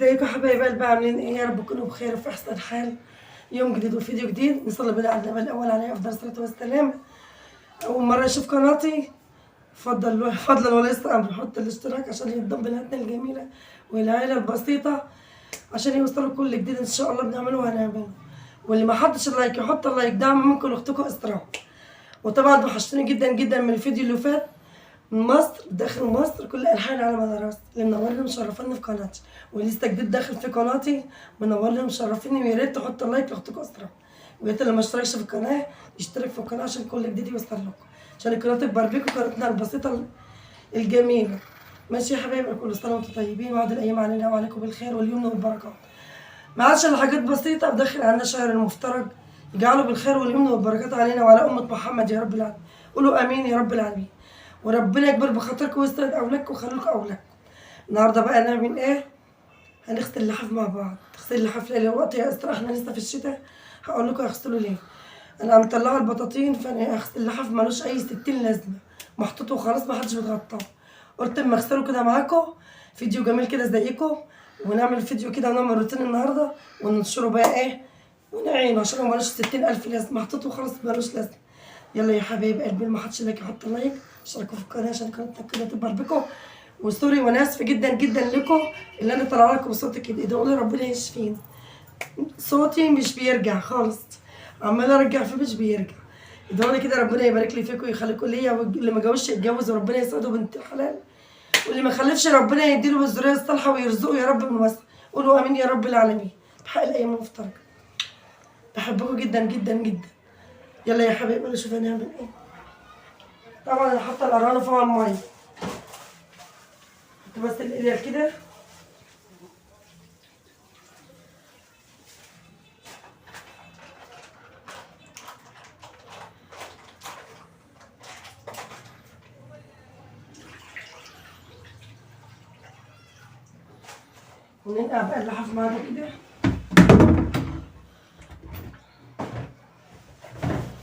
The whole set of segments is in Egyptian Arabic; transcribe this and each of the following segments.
ازيكم حبايب قلبي؟ عاملين ايه؟ يا رب تكونوا بخير وفي احسن حال. يوم جديد وفيديو جديد. نصلي بنا على النبي الاول عليه افضل الصلاة والسلام. اول مرة يشوف قناتي فضل فضلا وليس امر، حط الاشتراك عشان ينضم لقناتنا الجميلة والعيلة البسيطة، عشان يوصلوا كل جديد ان شاء الله بنعمله وهنعمله. واللي ما حطش ال like يحط ال like، دعم منكم لاختكم اسراء. وطبعا وحشتوني جدا جدا من الفيديو اللي فات من مصر، داخل مصر كل انحاء العالم على راسي، اللي منورني ومشرفني في قناتي، ولسه جديد داخل في قناتي منورني ومشرفني. ويا ريت تحط ال like لاختكم اسراء، ويا ريت اللي ما اشتركش في القناة يشترك في القناة عشان كل جديد يوصل لكم، عشان القناة تكبر بيكم، قناتنا البسيطة الجميلة. ماشي يا حبايبي، كل سنة وانتم طيبين، وعاد الايام علينا وعليكم بالخير واليمن والبركات. ما عادش الا حاجات بسيطة، بدخل عنا شهر المفترج، يجعله بالخير واليمن والبركات علينا وعلى امه محمد يا رب العالمين. قولوا امين يا رب العالمين. وربنا يكبر بخاطركم ويسعد اولادكم ويخلي لكم اولادكم. النهارده بقى نعمل ايه؟ هنغسل اللحاف مع بعض. تغسل اللحاف ليه الوقت يا اسراء؟ احنا لسه في الشتاء. هقول لكم هغسله ليه. انا مطلعه البطاطين، فانا هغسل اللحاف ملوش اي ستين لازمه، محطوط وخلاص، ما حدش بيتغطاه. قلت اما اغسله كده معاكم فيديو جميل كده زيكم، ونعمل فيديو كده ونعمل روتين النهارده وننشره بقى ايه ونعينه، عشان هو ملوش 60,000 لازمه، محطوط وخلاص ملوش لازمه. يلا يا حبايب قلبي، ما حدش like يحط like، اشتركوا في القناة عشان قناتنا كده تكبر بكم. و sorry وانا اسفه جدا جدا لكم اللي انا طالعه لكم بصوتي كده، ادعوا لي ربنا يشفيني، صوتي مش بيرجع خالص، عماله ارجع فيه مش بيرجع. ادعوا لي كده ربنا يبارك لي فيكم ويخليكم ليا، واللي ما جوزش يتجوز وربنا يسعده بنت الحلال، واللي ما خلفش ربنا يديله بالذريه الصالحة ويرزقه يا رب من وسع. قولوا امين يا رب العالمين بحق الايام المفترجه. بحبكم جدا جدا جدا. يلا يا حبايبي نشوف هنعمل ايه. طبعا انا حاطه القرانه فوق المية، حط بس القليل كده. وننقع بقى اللحاف معانا كده.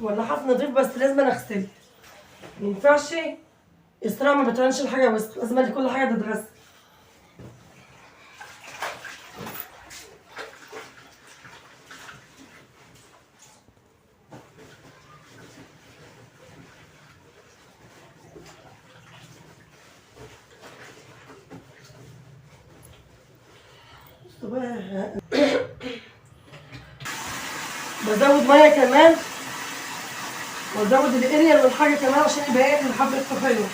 واللحاف نضيف بس لازم اغسله، مينفعش اسراء ما بتعملش الحاجة وسخ، لازم كل حاجة تتغسل. بزود مية كمان، وازود الاريال والحاجة كمان عشان يبقى ايه الحبة حلوة.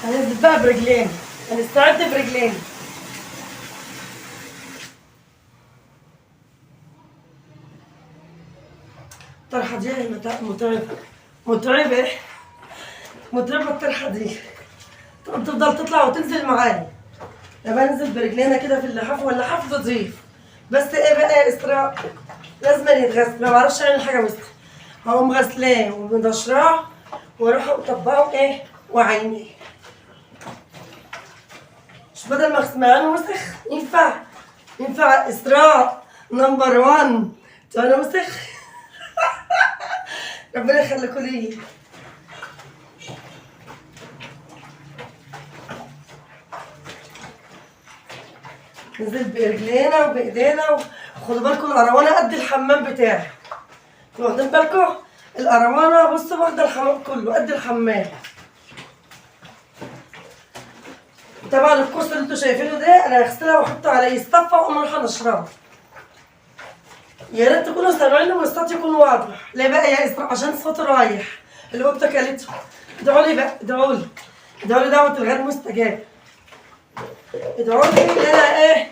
هننزل بقى برجلين، هنستعد برجلين. الطرحة دي متعبة متعبة متعبة، الطرحة دي تفضل تطلع وتنزل معايا. لما انزل برجلينا كده في اللحاف، واللحاف نضيف بس ايه بقى يا اسراء، لازم يتغسل. ما بعرفش اعمل حاجة وسخة، هقوم غسلاه ومدشراه واروح اطبقه ايه وعينيه، مش بدل ما اغسل معاه وسخ. ينفع اسراء نمبر 1 انا وسخ. ربنا يخليكم لي. نزل برجلينا وبايدينا. وخدوا بالكم القروانه قد الحمام بتاعي، واخدين بالكم؟ القروانه بصوا واخده الحمام كله قد الحمام. طبعا الكرسي اللي انتوا شايفينه ده انا هغسلها واحطه على يصطفى واقوم اروح انشرها. يا ريت تكونوا سامعيني والصوت يكون واضح. ليه بقى يا اسراء؟ عشان صوتي رايح، القطة كلته. ادعوا لي بقى، ادعوا لي، ادعوا لي دعوه الغير مستجاب. ادعوا لي ان انا ايه،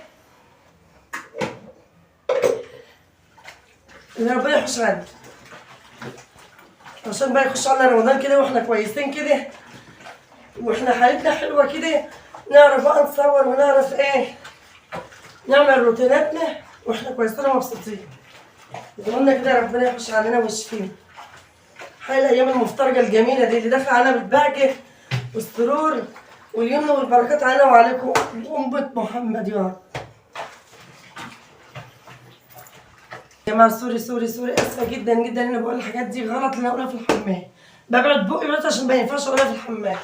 ان ربنا يخش عندي، عشان بقى يخش علينا رمضان كده واحنا كويسين كده، واحنا حالتنا حلوة كده، نعرف بقى نصور ونعرف ايه نعمل روتيناتنا واحنا كويسين ومبسوطين. ادعوا لنا كده ربنا يخش علينا ويشفينا. حي الايام المفترجه الجميلة دي اللي داخله علينا بالبهجه والسرور واليمن والبركات علينا وعليكم أمة محمد يا رب. يا جماعة sorry sorry sorry، اسفه جدا جدا ان انا بقول الحاجات دي غلط اللي انا اقولها في الحمام. ببعد بقي بس عشان ما ينفعش اقولها في الحمام.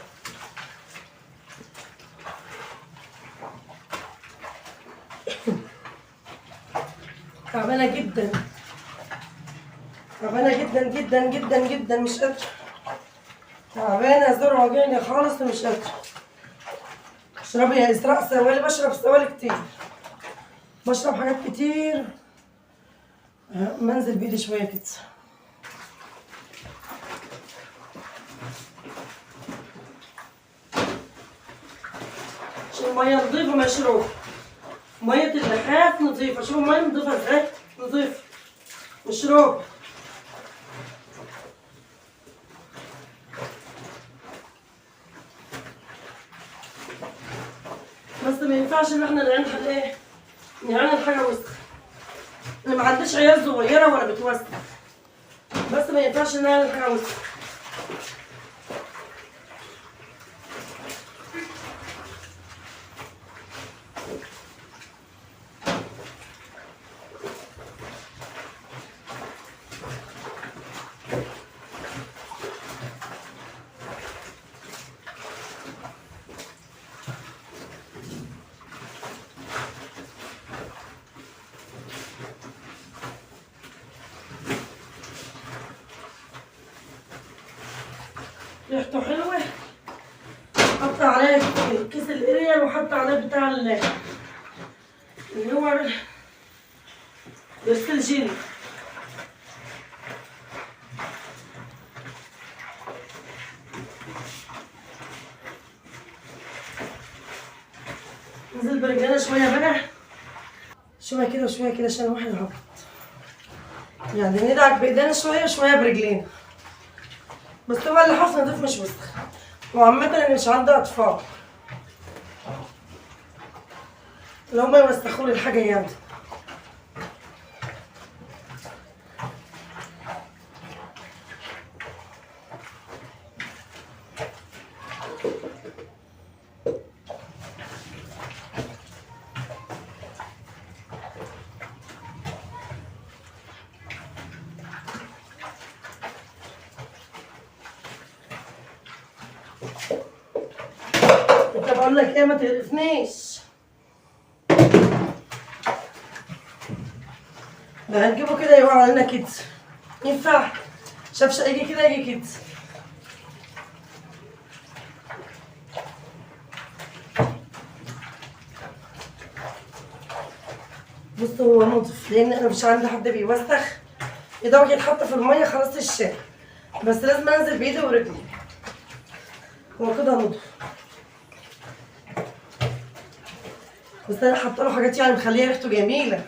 تعبانة جدا، تعبانة جدا جدا جدا جدا، مش قادرة، تعبانة، زور وجعني خالص ومش قادرة. اشربي يا اسراء سوالي، بشرب سوالي كتير، بشرب حاجات كتير. منزل بايدي شوية كده. عشان المية نظيفة مشروب، مية اللحاف نظيفة. شوفوا المية نظيفة ازاي، نظيفة مشروب. بس ما ينفعش ان احنا نعمل ايه، نعمل حاجة وسخة. انا ما عنديش عيال صغيرة ولا بتوسخ، بس ما ينفعش نعمل حاجة وسخة. ريحته حلوة. حط عليه كيس الاريال، وحط عليه بتاع اللي هو برسل جيل. نزل برجلنا شوية بقى، شوية كده وشوية كده عشان الواحد يهبط، يعني ندعك بايدينا شوية وشوية برجلينا. بس هو اللي حف نضيف مش وسخ. وعامة انا مش عندي اطفال اللي هما يوسخوا لي الحاجة يعني. انت بقول لك ايه، ما تقرفنيش. ده هنجيبه كده يقع علينا كده، ينفع شفشق يجي كده، يجي كده. بص هو نضف، لان انا مش عندي حد بيوسخ. يدوب يتحط في المية خلاص الشاي، بس لازم انزل بايدي ورجلي. هو كده نضف، بس انا حاطه له حاجات يعني مخليه ريحته جميلة.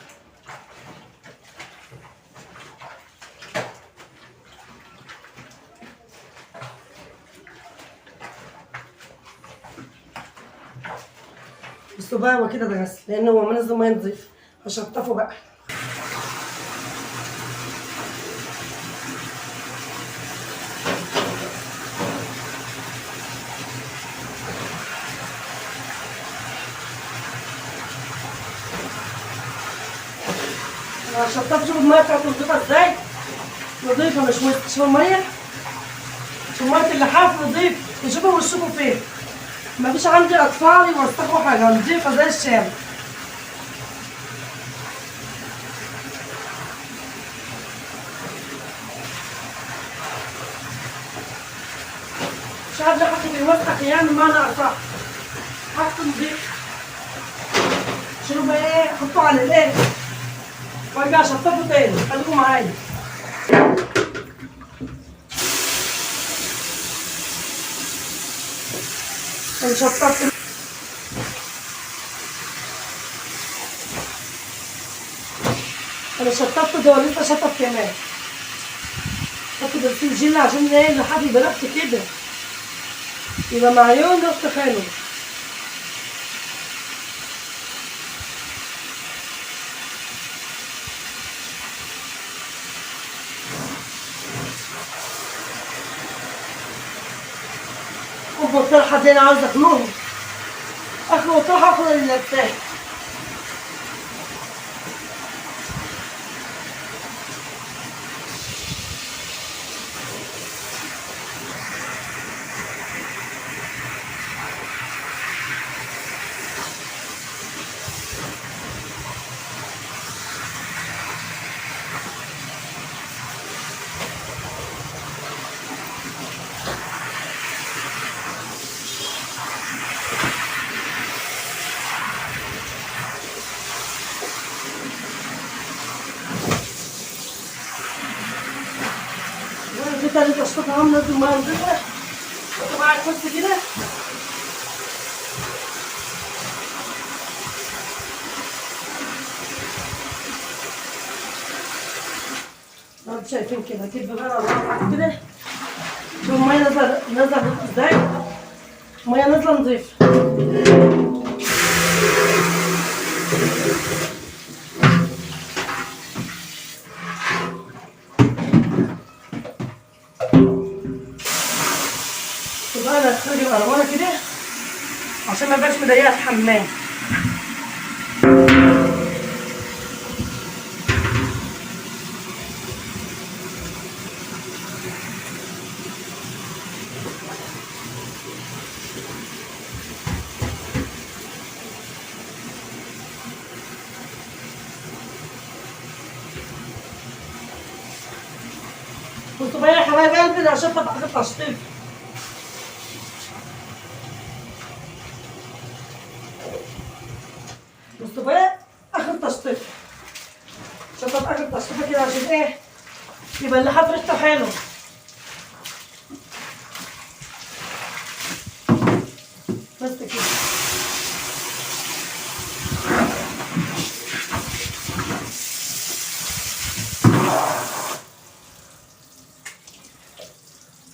بصوا بقى هو كده اتغسل، لان هو منزل مية نضيف. هشطفه بقى. شطفت، شوف المية بتاعته نضيفه ازاي، نضيفه مش وسخ. شوف المية، شوف مية اللحاف نضيف. شوفوا وشكوا فين، مفيش عندي اطفال يوسخوا حاجة، نضيفه زي الشام. مش عارفه حد بيوسخ يعني، بمعنى اصح حاجته نضيفه. شنو بقى ايه، حطوه على الايه وارجع اشطفه تاني. خليكم معايا. انا شطفت. انا شطفت ده ولسه شطف كمان. حط برسيل جيل عشان ايه لحد يبقى ريحته كده، يبقى معيون ريحته حلوة. الطرحة دي انا عاوزه اخنقهم، اخنق الطرحة واخد اللي لابساها. تشطيط اهو، نزل مية نضيفه. حطوا بقى على الكرسي كده. انتوا شايفين كده كيف بقى الله كده. شوف المية نازله نازله ازاي، المية نازله نضيفه. بقى انا هخرج القرمانه كده عشان ما يبقاش مضيقه الحمام. بصوا بقى يا حبايب قلبي عشان طبعا تشطيف. بصوا بقى اخر تشطيف، شطف اخر تشطيفه كده عشان ايه؟ يبقى اللحاف ريحته حلو. بس كده.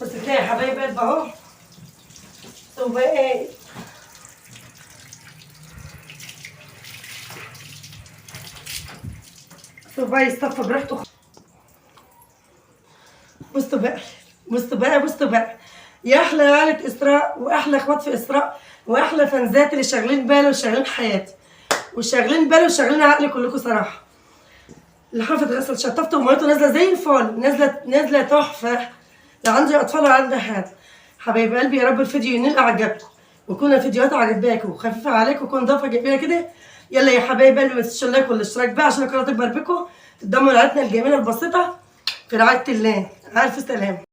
بس كده يا حبايب قلبي اهو. بقى ايه؟ بقى يصطف براحته. بصوا بقى بصوا بقى بصوا بقى يا احلى عائلة اسراء واحلى اخوات في اسراء واحلى فانزات اللي شاغلين بالي وشاغلين حياتي وشاغلين بالي وشاغلين عقلي كلكم صراحة. اللحاف اتغسل شطفته وميتة نازله زي الفل، نازله نازله تحفة. لا عندي اطفال ولا عندي حاجة. حبايب قلبي يا رب الفيديو ينال اعجابكم ويكون الفيديوهات عجباكم وخفيفة عليكم ويكون ضافه جميلة كده. يلا يا حبايب قلبي ما تنسوش ال like والاشتراك بقى عشان القناة تكبر بكم. تدمروا رعايتنا الجميلة البسيطة في رعاية الله. الف سلامه.